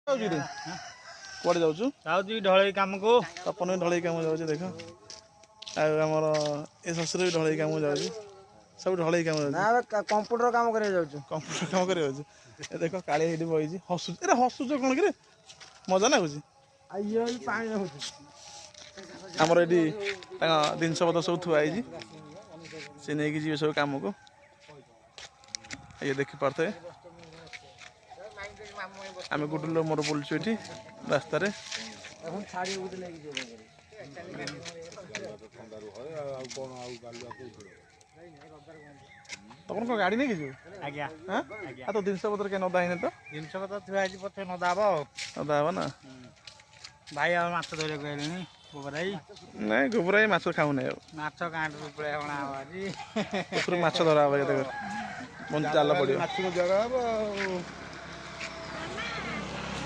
ଯାଉଛୁ ରେ? କୁଆଡ଼େ ଯାଉଛୁ? ଯାଉଛି ଢଳେଇ କାମକୁ। ତପନ ବି ଢଳେଇ କାମ ଯାଉଛି ଦେଖ। ଆଉ ଆମର ଏ ଶ୍ୱଶୁର ବି ଢଳେଇ କାମ ଯାଉଛି। ସବୁ ଢଳେଇ କାମ ଯାଉଛି। ନା, ଏବେ କମ୍ପ୍ୟୁଟର କାମ କରିବାକୁ ଯାଉଛୁ। କମ୍ପ୍ୟୁଟର କାମ କରିବାକୁ ଯାଉଛି। ଏ ଦେଖ, କାଳିଆ ଏଇଠି ବଇଛି, ହସୁଛି। ଏରେ, ହସୁଛ କ'ଣ କିରେ? ମଜା ଲାଗୁଛି? ଆଉ ଇଏ ବି ପାଣି ରହୁଛି। ଆମର ଏଠି ତାଙ୍କ ଜିନିଷ ପତ୍ର ସବୁ ଥୁଆ ହେଇଛି। ସେ ନେଇକି ଯିବେ ସବୁ କାମକୁ। ଇଏ ଦେଖିପାରୁଥିବେ, ଆମେ ଗୁଡୁଲ ମୋର ବୁଲୁଛୁ ଏଠି ରାସ୍ତାରେ। এখন ଛାଡ଼ିବ ବୋଧେ, ନେଇକି ଯିବ। ଥଣ୍ଡାରୁ ହୁଏ ଆଉ କ'ଣ? ଆଉ ଗାଲୁଆ କୋଉଠି? ତମର କ'ଣ ଗାଡ଼ି ନେଇକି ଯିବୁ? ଆଜ୍ଞା। ହଁ, ଆଉ ତୋ ଜିନିଷ ପତ୍ର କାଇଁ ନଦା ହେଇନି ତ? ଜିନିଷ ପତ୍ର ଥୁଆ ହେଇଛି, ପଛେ ନଦା ହବ ଆଉ। ନଦା ହବ ନା? ଭାଇ, ଆଉ ମାଛ ଧରିବାକୁ ଆଇଲେଣି ଗୋବରାଇ? ନାଇଁ, ଗୋବରାଇ ମାଛ ଖାଉନାହିଁ ଆଉ। ମାଛ ଗାଁଠୁ ପଳେଇ ଅଣା ହବ ଆଜି। ପୋଖରୀରୁ ମାଛ ଧରା ହବ କେତେ ବନ୍ଧୁ, ଜାଲ ପଡ଼ିବ। ମାଛକୁ ଜାଗା ହବ ଆଉ।